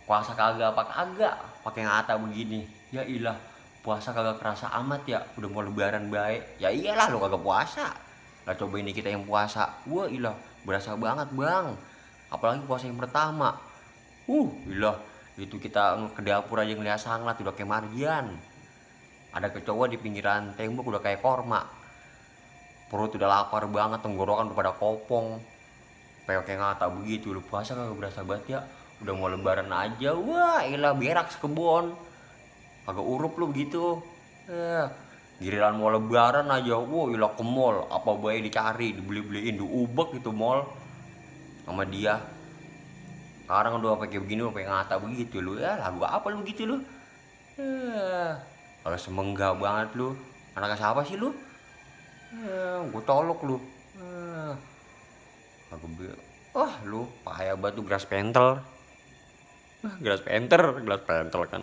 Puasa kagak apa kagak, pakai ngata begini. Ya ilah, puasa kagak kerasa amat ya, udah mau lebaran baik. Ya iyalah lo kagak puasa. Lah coba ini kita yang puasa. Wah ilah, berasa banget bang. Apalagi puasa yang pertama. Ilah, itu kita ke dapur aja ngeliat sanglat udah kayak Mardian. Ada kecoa di pinggiran tembok udah kayak korma. Perut udah lapar banget, tenggorokan udah pada kopong. Kayak ngata begitu, lu puasa kagak berasa banget ya. Udah mau lebaran aja, wah ilah berak sekebon. Kagak urup lu begitu. Giliran mau lebaran aja, wah ilah ke mall. Apa baik dicari, dibeli-beliin, diubek gitu mall. Sama dia. Sekarang udah pakai begini, pakai ngata begitu lu. Ya lagu apa lu begitu lu? Kalau semenggah banget lu. Anak siapa sih lu? Gue colok lu. Aku bilang, wah lu payah banget tuh gelas pentel. Gelas pentel kan